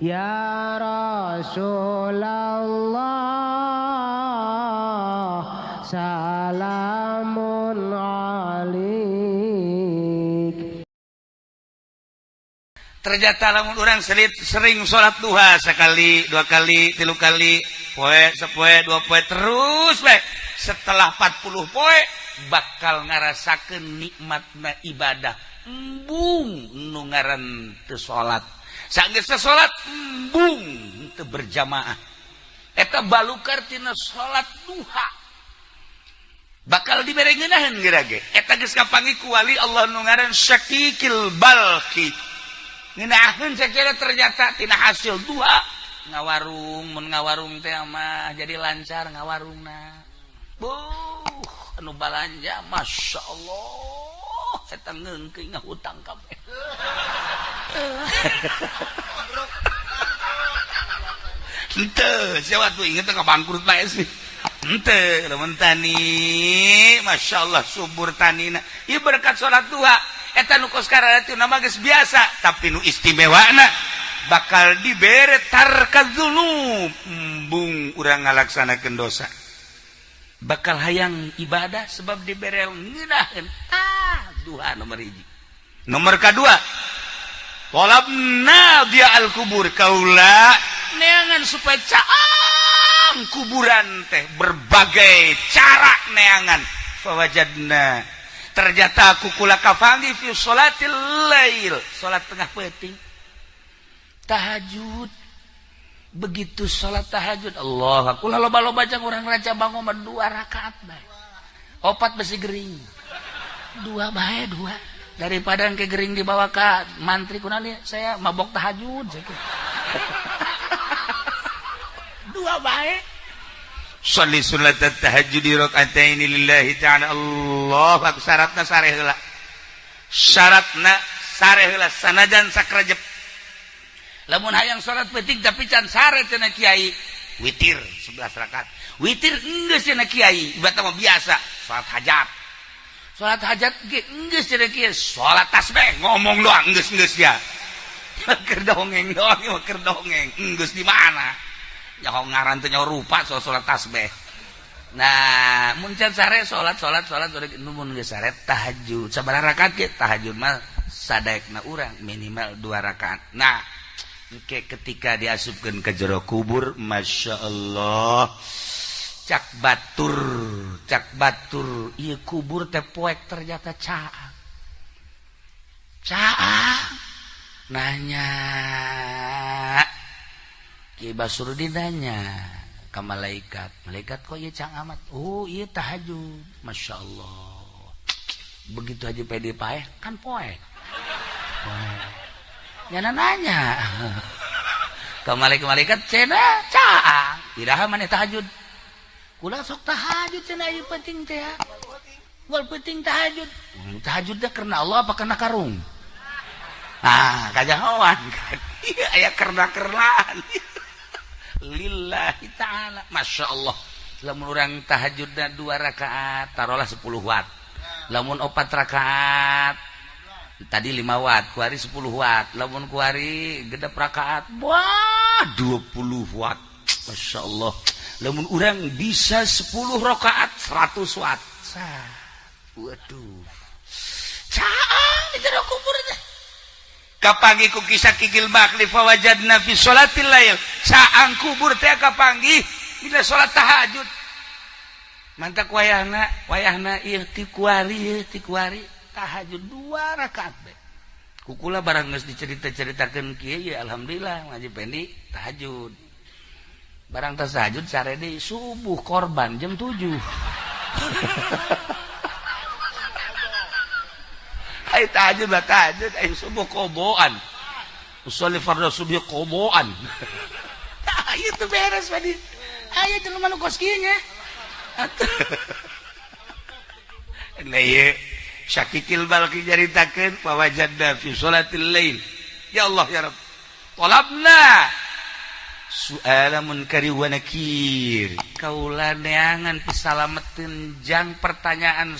Ya Rasulullah salamun alik. Ternyata lamun orang sering sholat duha sekali, dua kali, tilu kali, poe, sepoe, dua poe, terus we. Setelah 40 poe bakal ngarasakeun nikmatna ibadah. Embung nu ngaran teu salat. Sanggeus salat embung teu berjamaah. Eta balukar tina salat duha. Bakal dibere ngeunaheun geura ge. Eta geus kapanggih ku wali Allah nu ngaran Syakikil Balki. Ngeunaheun sakira ternyata tina hasil duha ngawarung, mun ngawarung teh mah jadi lancar ngawarungna. Buh, anu balanja Masya Allah eta ngeungkeun ngahutang kabeh. Henteu, sia tuh inget ka bangkrut bae sih. Henteu, lamun tani Masya Allah subur tanina. Ieu berkat salat duha. Eta nu kos kararatu nama geus biasa, tapi nu istimewana bakal dibere tarka dzunub, embung urang ngalaksanakeun dosa. Bakal hayang ibadah sebab dibere ngeunaheun. Ah, duha nomor hiji. Nomor kadua, talabna dia al kubur kaula neangan supaya caang kuburan teh berbagai cara neangan. Fawajadna ternyata aku kula kafangi fi sholatil lail, salat tengah peuting tahajud. Begitu salat tahajud Allah kula loba-loba jang urang raja bangun mah 2 rakaat bae, opat besi gering, 2 bae 2 daripada ke gering dibawa ka mantri kunali saya mabok tahajud saya. 2 bae. Sholli sunat tahajud raka'ataini lillahi ta'ala. Allah akbar. Syaratna sareh heula, syaratna sareh heula sanajan sakrejep. Lamun hayang salat peuting tapi can sare cenah kiai, witir 11 rakaat. Witir enggeus cenah kiai, ibarat mah biasa salat hajat. Salat hajat ge enggeus cenah kiai, salat tasbih ngomong doang enggeus-enggeus ya. Keur dongeng doang, keur dongeng enggeus di mana? Nyaho ngaran teh nyaho rupa soal salat tasbih. Nah, mun can sare salat salat salat mun geus sare tahajud. Sabaraha rakaat ge tahajud mah sadaekna urang minimal 2 rakaat. Nah, engke ketika diasupkeun ke jero kubur, Masya Allah, cak batur ieu kubur teh poek ternyata caang. Caang nanya Ki Basrudin nanya ke malaikat, malaikat kok ieu cang amat? Oh ieu tahajud, Masya Allah. Begitu aja pede paeh kan poek. Nyana nanya ke malaikat cenah caang, iraha maneh tahajud? Kula sok tahajud cenah ieu penting teh. Wal penting tahajud. Tahajud teh karena Allah apa karena karung? Ah, kajahoan kan. Iya aya kerna-kernaan. Lillahi ta'ala. Masya Allah. Lamun urang tahajudna 2 rakaat taruhlah 10 watt. Lamun 4 rakaat tadi 5 watt, kuari 10 watt. Lamun kuari genep rakaat wah 20 watt. Masya Allah. Lamun urang bisa 10 rakaat 100 watt. Sah. Waduh. Caang di jero kubur teh. Kapanggih ku kisah Kikil Bakli fawajadna fi sholatil lail. Caang kubur teh kapanggih dina salat tahajud. Mantak wayahna, wayahna ieu ti kuari, ti kuari tahajud 2 rakaat bae. Kukula barang geus dicerita-ceritakeun kieu ya alhamdulillah ngaji pendi tahajud. Barang tas tahajud sare deui subuh korban jam 7. Ay tahajud lah tahajud ay subuh koboan. Usolli fardhu subuh koboan. Tah itu beres tadi. Aya jelema nu kos kieu nya. Nah ieu Syakikil Balki nyaritakeun fawajadna fi sholatil lail. Ya Allah ya Rabb. Talabna su'ala munkari wa nakir. Kaula neangan pisalameteun jang pertanyaan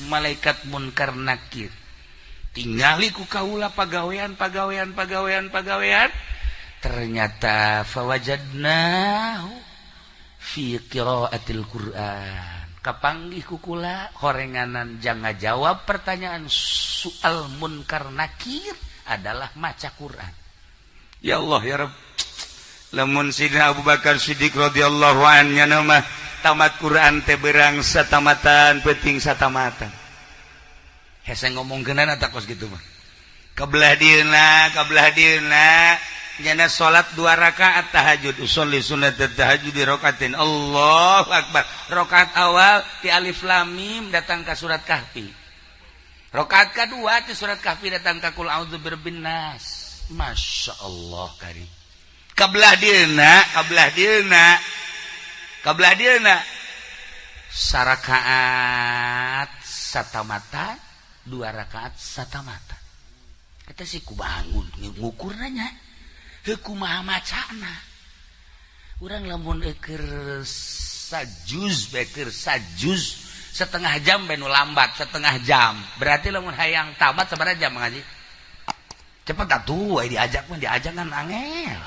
malaikat munkar nakir. Tingali ku kaula pagawean pagawean pagawean pagawean. Ternyata fawajadnahu fi qiraatil Qur'an. Kapanggih kukula horenganan jangan jawab pertanyaan soal munkar nakir adalah maca Quran. Ya Allah ya Rabb. Lamun Sidina Abu Bakar Siddiq radhiyallahu anhu mah tamat Quran teh berang satamatan peuting satamatan. Hese ngomongkeunana tak kos kitu mah. Kabelah dieuna, kabelah dieuna nyana salat 2 rakaat tahajud, usolli sunat tahajud di rakaatin. Allahu akbar. Rakaat awal ti alif lam mim datang ka surat Kahfi. Rakaat kedua ti surat Kahfi datang ka qul a'udzu birabbin nas. Masya Allah kari. Kabelah dieuna, kabelah dieuna. Kabelah dieuna sarakaat satamata, 2 rakaat satamata. Eta sih ku bangun ngukur nanya. Heuh kumaha macana? Urang lamun eukeur sajuz beker sajuz setengah jam bae nu lambat setengah jam. Berarti lamun hayang tamat sabaraha jam ngaji? Cepet atuh aya diajak mah diajak kan angel.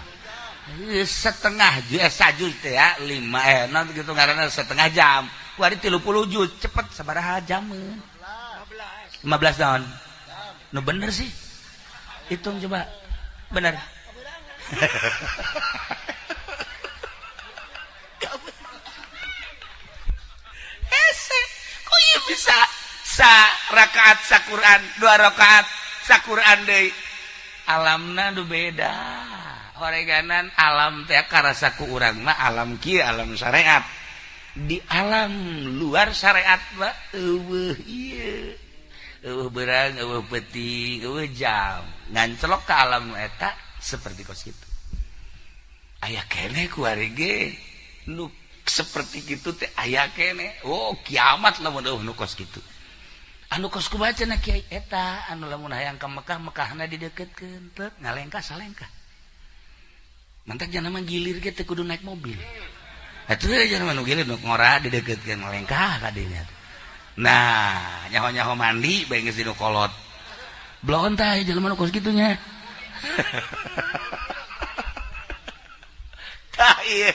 Setengah sajuz teh ya 5 naon kitu ngaranna setengah jam. Kuari 30 juz cepet sabaraha jameun? 15 tahun. Nu bener sih. Hitung coba. Bener. Hese, kok ieu bisa sa rakaat sa Quran, 2 rakaat sa Quran deui. Alamna nu beda. Horeganan alam teh karasa ku urang mah alam kieu alam syariat. Di alam luar syariat mah eueuh ieu. Eueuh beurang, eueuh peuting, eueuh jam. Ngancelok ka alam eta seperti kos kitu. Aya keneh ku ari ge nu seperti kitu teh aya keneh. Oh, kiamat lamun eueuh nu kos kitu. Anu kos kumaha cenah kiai eta anu lamun hayang ka Mekah, Mekahna dideukeutkeun teu ngalengkah salengkah. Mantak jangan mah gilir ge teu kudu naik mobil. Atuh jangan mah nu gilir nu ngora dideukeutkeun ngalengkah ka dinya. Nah, nyaho-nyaho mandi bae geus dinu kolot. Bloon tah jelema nu kos kitu nya. Tah ieu.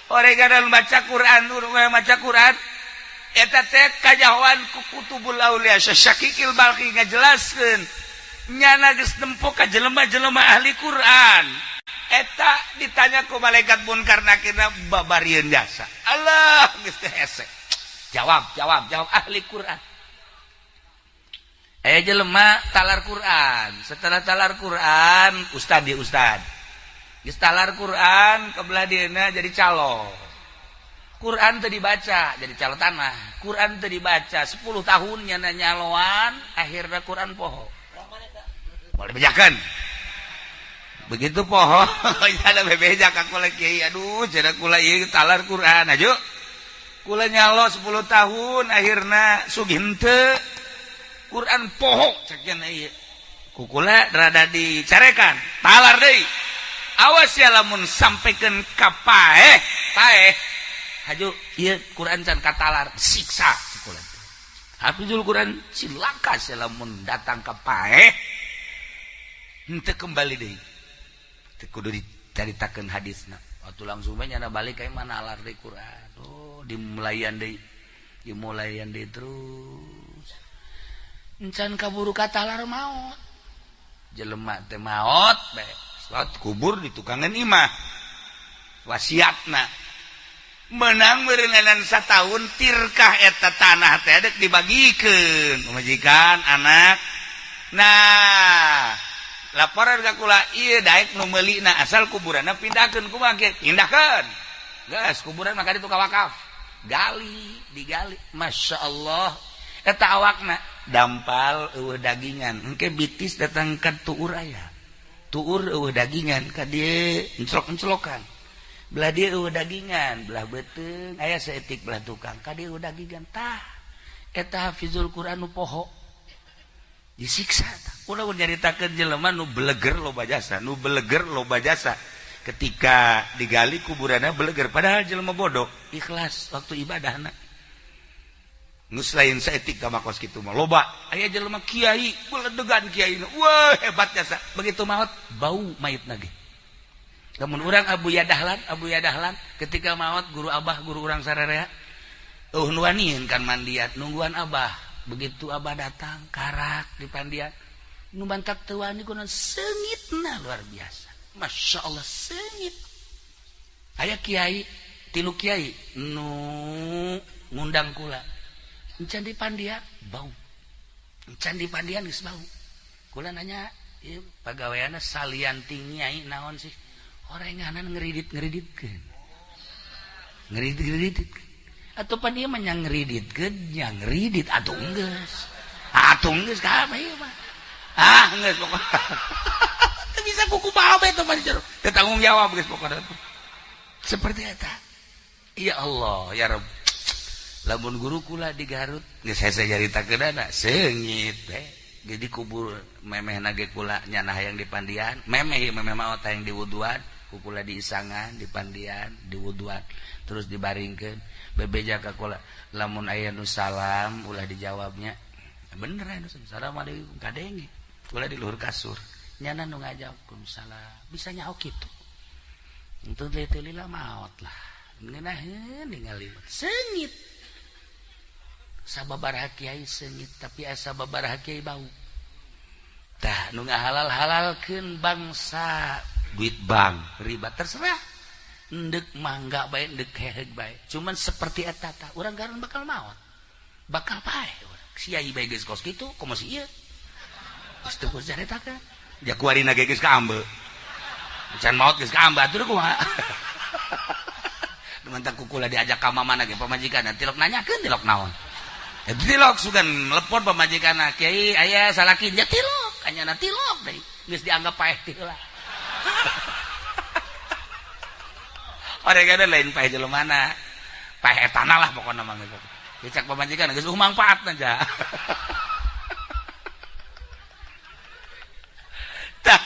Oreganan baca Quran, urang maca Quran eta teh kajahoan ku kutubul aulia Syakikil Balkhi ngajelaskeun nyana geus nempo ka jelema-jelema ahli Quran. Eta ditanya ku malaikat munkar nakirna babarieun jasa. Allah geus teh hese. Jawab, jawab, jawab ahli Quran. Aya jelema talar Quran. Setelah talar Quran, ustad di ustad. Geus talar Quran kebelah dieuna jadi calo. Quran teu dibaca jadi calo tanah. Quran teu dibaca 10 tahun nyana nyaloan, akhirna Quran poho. Boleh bejakeun. Begitu poho, ada bebeja ka kula kiai, aduh cenah kula ieu talar Quran aju. Kula nyalo 10 tahun akhirna sugih henteu. Quran poho cek cenah ieu. Ku kula rada dicarekan, talar deui. Awas ya lamun sampaikan ka paeh, paeh. Haju ieu Quran can katalar, siksa si kula. Hafizul Quran cilaka sia lamun datang ka paeh. Henteu kembali deui. Teu kudu dicaritakeun hadisna. Waktu langsung bae nyana balik ka mana alar deui Quran. Oh, dimulayan deui. Dimulayan deui terus. Encan kaburu katalar maot. Jelema teh maot bae. Salat kubur di tukangan imah. Wasiatna menang meureunan satahun tirkah eta tanah teh dek dibagikeun pamajikan anak. Nah, laporan ka kula ieu daek nu meulina asal kuburanna pindahkeun kumaha ge? Pindahkeun. Geus kuburan mah ka ditu ka wakaf. Gali, digali. Masya Allah. Eta awakna dampal eueuh dagingan. Engke bitis datang ka tuur aya. Tuur eueuh dagingan ka dieu enclok-enclokan. Belah dieu eueuh dagingan, belah beuteung aya saeutik belah tukang ka dieu eueuh dagingan. Tah eta hafizul Quran nu poho. Disiksa tah. Ulah nyaritakeun jelema nu beleger loba jasa, nu beleger loba jasa. Ketika digali kuburanna beleger padahal jelema bodoh, ikhlas waktu ibadahna. Geus lain saeutik ka makos kitu mah loba. Aya jelema kiai, beledegan kiai. Wah, hebat jasa. Begitu maot bau mayitna ge. Lamun urang Abu Yadahlan ketika maot guru abah guru urang sararea nu wanian kan mandian nungguan abah. Begitu abah datang karak di pandian nu bantak teu wani kunaon seungitna luar biasa. Masya Allah seungit. Aya kiai tilu kiai nu ngundang kula. Encan di pandian bau. Encan di pandian geus bau. Kula nanya ieu pagaweanna salian ti nyai naon sih? Orenganan ngeridit-ngeriditkeun. Ngeridit-ngeriditkeun. Atuh pan ieu mah nya ngeriditkeun, nya ngeridit atuh geus. Atuh geus kabeh ieu mah. Ah geus pokona. Teu bisa kukumaha bae teh mah jero. Teu tanggung jawab geus pokona. Seperti eta. Ya Allah, ya Rabb. Lamun guru kula di Garut geus hese nyaritakeunana seungit teh. Jadi kubur memehna ge kula nyana hayang dipandian, memeh memeh maot hayang diwuduan, ku kula diisangan, dipandian, diwuduan, terus dibaringkeun. Bebeja ka kula, lamun aya nu salam ulah dijawabnya. Bener aya nu assalamualaikum kadenge. Kula di luhur kasur. Nyana nu ngajawab salam. Bisa nyaho kitu. Enteu teh lila maot lah. Ngeunaheun ningali seungit. Sababaraha kiai seungit tapi asa sababaraha kiai bau. Tah nu ngahalal-halalkeun bangsa duit bank riba terserah. Endek mangga bae endek heheg bae. Cuman seperti eta tah urang garun bakal maot. Bakal paeh urang. Kiai bae geus kos kitu komo si ieu. Geus teu kudu caritakeun. Ja kuarina ge geus kaambe. Can maot geus kaambe atuh kumaha. Mantak kukula diajak ka mamana ge pamajikan tilok nanyakeun tilok naon. Tilok sugan lepon pamajikan kiai aya salaki nya tilok anyana tilok deui geus dianggap paeh teh heula. Oregana lain paeh jelemana. Paeh etana lah pokona mah geus. Dicak pamajikan geus mangfaatna ja. Tah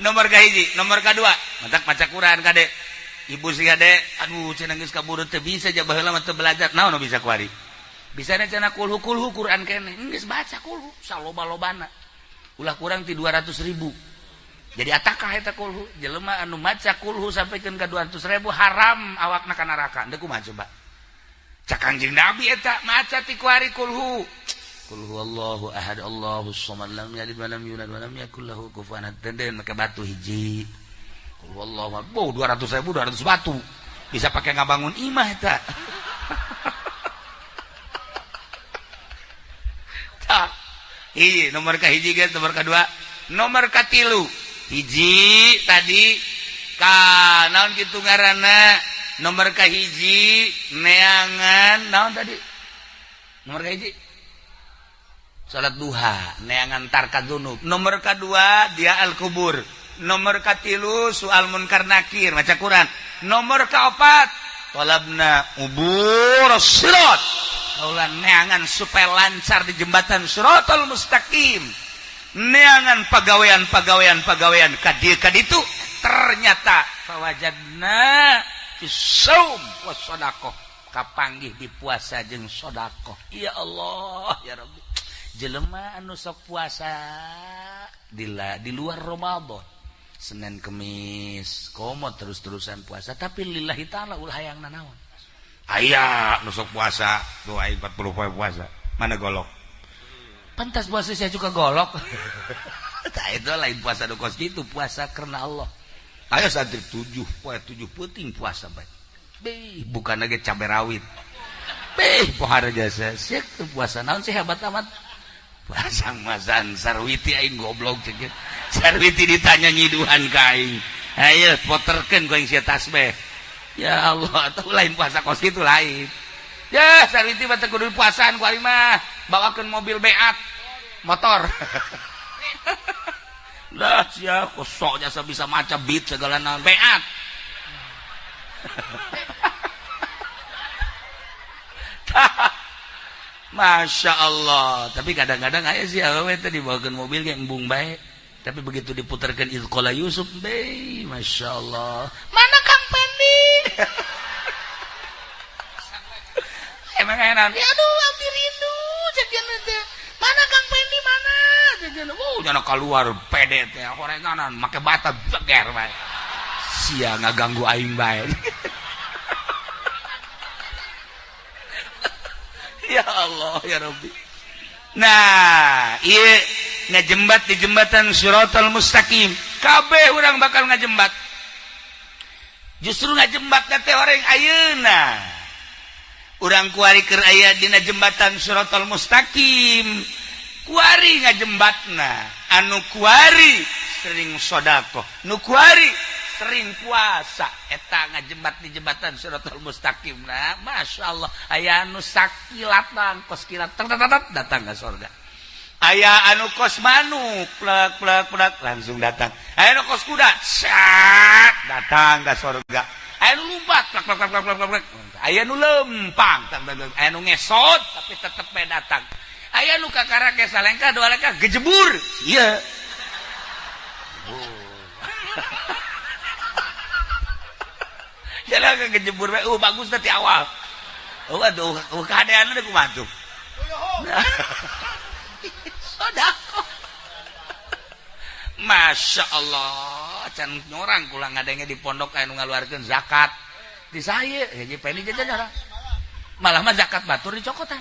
nomor kahiji, nomor kadua, mantak maca Quran kade. Ibu sih kade, aduh cenah geus kaburu teu bisa ja baheula mah teu belajar. Naon nu bisa kuari? Bisana cenah kulhu-kulhu Quran keneh. Geus baca kulhu saloba-lobana. Ulah kurang ti 200.000. Jadi atakah eta kulhu? Jelema anu maca kulhu sampikeun ka 200.000 haram awakna ka neraka. Deuk kumaha coba? Cak Kangjeng Nabi eta maca ti kuari kulhu. Qul huwallahu ahad Allahus samad lam yalid wa lam yulad wa lam yakul lahu kufuwan ahad. Den make batu hiji. Qul huwallahu ahad. Boh 200.000 200 batu. Bisa pakai ngabangun imah eta. Hiji nomor ka hiji guys, nomor kedua, nomor katilu. Hiji tadi ka naon kitu ngaranna? Nomor ka hiji neangan naon tadi? Nomor ka hiji salat duha, neangan tarka dzunub. Nomor kedua dia al kubur. Nomor katilu soal munkar nakir maca Quran. Nomor kaopat talabna ubur sirat. Kaulah neangan supaya lancar di jembatan siratal mustaqim. Neangan pagawean kadieu kaditu ternyata fawajadna fisaum was sadaqah kapanggih di puasa jeung sedekah. Ya Allah ya Rabbi. Jelema anu sok puasa di luar Ramadan Senin Kemis komo terus-terusan puasa tapi lillahi ta'ala ulah hayang nanaon. Aya nu sok puasa doa 40 poe puasa mana golok pantas puasa saya juga golok. Tah itu lain puasa nu kos kitu, puasa karena Allah. Ayo santri 7 poe 7 peuting puasa bae. Beh bukan lagi cabe rawit. Beh pohara jasa sia puasa naon sih hebat amat. Puasa masan sarwiti aing goblok cek. Sarwiti ditanya nyiduhan ka aing. Ayo poterkeun ku aing sia tasbih. Ya Allah, atau lain puasa kos kitu lain. Ya, sarwiti mah teu kudu puasaan ku aing mah. Bawakeun mobil beat, motor. Lah sia kosok jasa bisa maca beat segala naon beat. Masya Allah. Tapi kadang-kadang aya sih awewe teh dibawakeun mobil ge embung bae. Tapi begitu diputarkan Izqala Yusuf, be, Masya Allah. Mana Kang Pendi? Emang enak. Ya aduh, abdi rindu. Teh. Mana Kang Pendi mana? Oh, jangan keluar pede teh horenganan make bata jeger bae. Sia ngaganggu aing bae. Ya Allah ya Rabbi. Nah, ieu ngajembat di jembatan Shiratal Mustaqim. Kabeh urang bakal ngajembat. Justru ngajembat teh orang ayeuna. Urang kuari keur aya dina jembatan Shiratal Mustaqim. Kuari ngajembatna, anu kuari sering sedekah, nu kuari sering puasa, eta ngajembat di jembatan Shiratal Mustaqim. Nah, Masya Allah, aya anu sakilatan kos kilat datang ke surga. Aya anu kos manuk plek plek plek langsung datang. Aya anu kos kuda sak datang ke surga. Aya anu lompat plek plek plek plek plek. Aya anu lempang, aya anu ngesot tapi tetep bae datang. Aya nu kakara ke salengkah dua lengkah gejebur. Iya. Jalan ke gejebur bae, bagus tadi awal. Oh aduh, keadaan udah kumaha tuh. Sedekah. Masya Allah, can nyorang kula ngadenge di pondok aya nu ngaluarkeun zakat. Di saya, hiji peni jajan orang. Malah mah zakat batur dicokotan.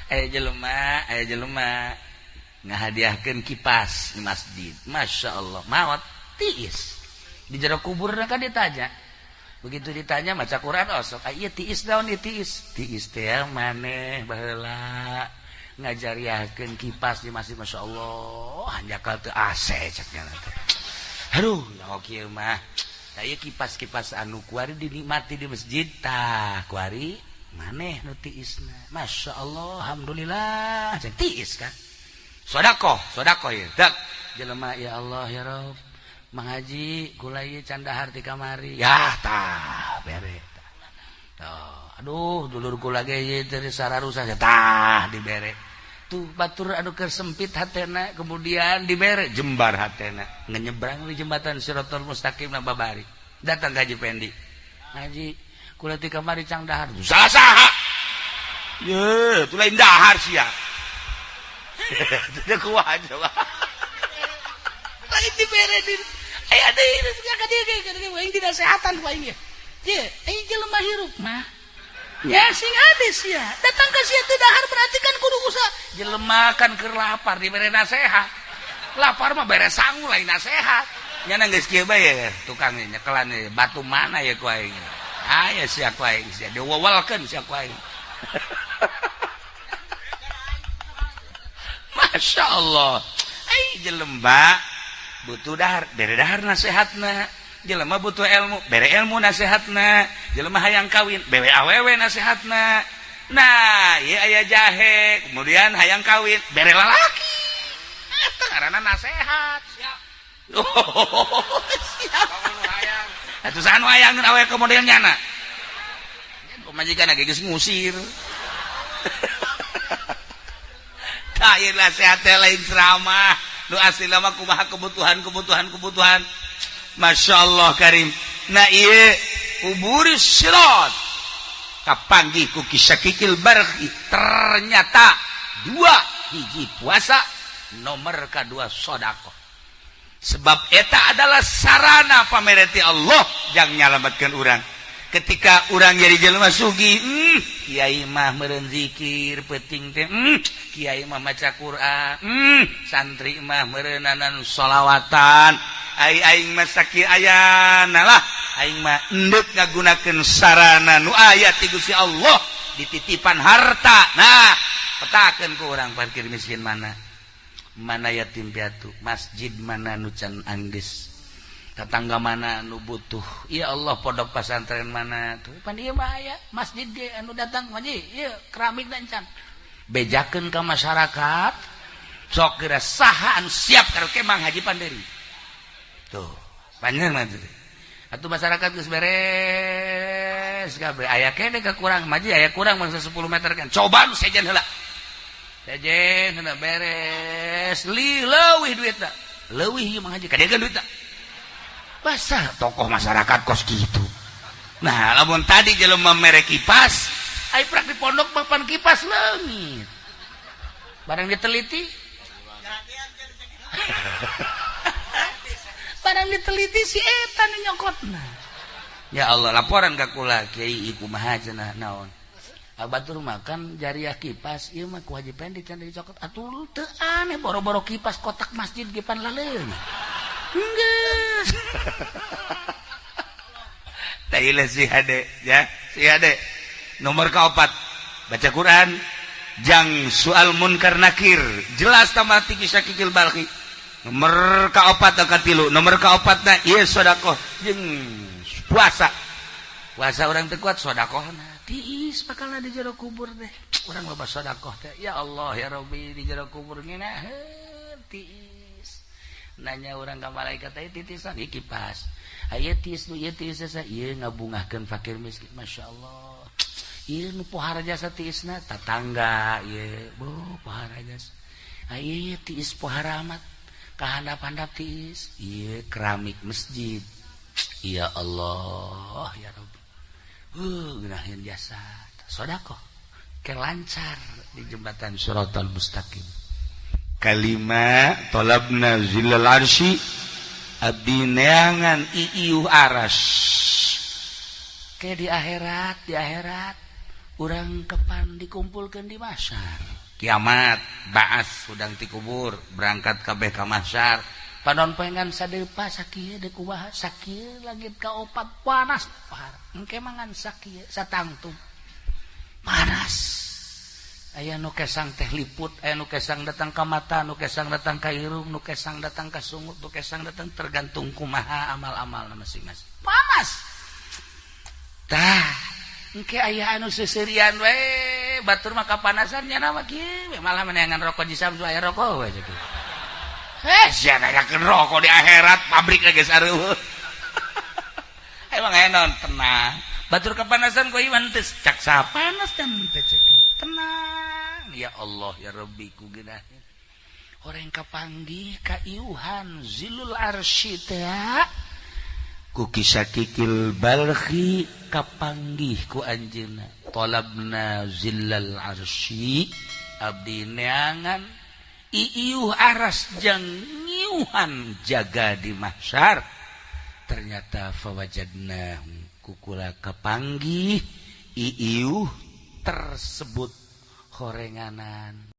Aya jelema ngahadiahkeun kipas di masjid. Masya Allah, maot tiis. Di jero kuburna kan ditanya. Begitu ditanya maca Quran osok, ieu tiis naon ieu tiis? Tiis teh maneh baheula ngajariahkeun kipas di masjid. Masya Allah, hanjakal teu AC cek nya teh. Aduh, nyaho kieu mah. Tah ieu kipas-kipas anu kuari dinikmati di masjid tah kuari maneh nu tiisna. Masya Allah, alhamdulillah cek tiis kan. Sedekah, sedekah ieu. Dak jelema ya Allah ya Rabb. Mang Haji kula ieu can dahar ti kamari. Ya tah bere. Tuh, aduh dulur kula ge ieu teh sararusa tah dibere. Tuh batur anu keur sempit hatena kemudian dibere jembar hatena. Ngenyebrang di jembatan Shiratal Mustaqim na babari. Datang ka Haji Pendi. Haji kula ti kamari cang dahar. Salah saha? Ye, tu lain dahar sia. Teu kuat coba. Lain dibere di aya deui ka dieu ge aing dinasehatan ku aing ye. Ye, aing jelema hirup mah. Ya sing ade sia. Datang ka sia teu dahar berarti kan kudu usaha. Jelema kan keur lapar dibere nasehat. Lapar mah bere sangu lain nasehat. Nya geus kieu bae tukang nyekelan batu mana ya ku aing. Aya sia ku aing sia diwewelkeun sia ku aing. Masya Allah. Ai jelema butuh dahar, bere dahar nasehatna. Jelema butuh ilmu, bere ilmu nasehatna. Jelema hayang kawin, bere awewe nasehatna. Nah, ieu aya jahe, kemudian hayang kawin, bere lalaki. Eta ngaranna nasehat. Siap. Oh, siap. Atuh saha nu hayang awewe ke model nyana? Pamajikan ge geus ngusir. Tah ieu nasehat teh lain ceramah. Nu asli mah kumaha kebutuhan. Masya Allah karim. Nah ieu uburi sirat kapanggih ku kisakikil barqi. Ternyata dua hiji puasa nomor kedua sedekah. Sebab eta adalah sarana pamereti Allah jang nyalametkeun urang. Ketika urang jadi jelema sugih, kiai mah meureun zikir peuting teh, kiai mah maca Quran, santri mah meureunanan sholawatan. Ai aing mah sakieu ayana lah, aing mah endek ngagunakeun sarana nu aya ti Gusti Allah dititipan harta. Nah, petakeun ku urang parkir miskin mana? Mana yatim piatu, masjid mana nu can anggeus, tetangga mana nu butuh. Ya Allah, pondok pesantren mana tuh pan ieu mah aya masjid ge anu datang haji ieu keramik dan can bejakeun ka masyarakat. Sok geura saha anu siap karaoke Mang Haji Panderi tuh panjang mah tuh. Atuh masyarakat geus beres kabeh aya keneh kakurang maji aya kurang mangsa 10 meter kan coba nu sejen heula sejen heula beres li leuwih duitna leuwih ieu Mang Haji kadegeun duitna. Basah tokoh masyarakat kos gitu. Nah, lamun tadi jelema mere kipas, ai prak di pondok papan kipas leungit. Barang diteliti. Barang diteliti si eta nu nyokotna. Ya Allah, laporan ka kula, kiai, kumaha cenah, naon? Batur makan jariah kipas ieu mah kewajiban dicokot atuh, teu aneh, boro-boro kipas, kotak masjid ge pan laleung. Geus. Tailah si hade ya, si hade. Nomor kaopat, baca Quran jang soal munkar nakir, jelas tambah ti Syakikil Balkhi. Nomor kaopat atau katilu, nomor kaopatna ieu sedekah jeung puasa. Puasa orang teu kuat, sedekahna tiis bakal di jero kubur deh. Urang loba sedekah teh, ya Allah ya Rabbi, di jero kubur ngeunaheun tiis. Nanya urang ka malaikat teh, titisan ieu kipas. Aya tiis nu ieu, tiis ieu ngabungahkeun fakir miskin, masyaallah. Ieu nu pohara jasa tiisna tatangga ieu, bo pohara jasa. Ieu tiis pohara amat kahandap-handap tiis. Ieu keramik masjid. Ya Allah ya Rabbi. Ngeunaheun jasa. Sedekah ke lancar di jembatan Shiratal Mustaqim. Kalima, talabna zillal arsy, abdi neangan iiuh aras. Ke di akhirat, di akhirat urang kapan dikumpulkan di mahsyar kiamat, baas udang ti kubur berangkat kabeh ka mahsyar, panon poe ngan sadepa sakieu deuk kumaha, sakieu langit kaopat panas parah, engke mangan sakieu satangtung panas. Aya nu kesang teh liput, aya nu kesang datang ka mata, nu kesang datang ka irung, nu kesang datang ka sungut, nu kesang datang, tergantung kumaha amal-amal masing-masing. Panas tah, engke aya anu seuseurian we, batur mah kapanasan nya mah kieu malah meneangan rokok di Samsu, aya rokok we kieu. Eh, sia nanyakeun rokok di akhirat, pabrik geus areueuh. Emang aya naon, tenang. Batur kepanasan kok iman teh cak panas dan teh cek. Tenang. Ya Allah ya Rabbi ku geunaheun. Orang kapanggih kaiuhan zilul arsy teh ku Kisakikil Balkhi, kapanggih ku anjeunna, talabna zillal arsy, abdi neangan iiuh aras jang ngiuhan jaga di mahsyar. Ternyata fawajadna, kukula kapanggih iiuh tersebut horenganan.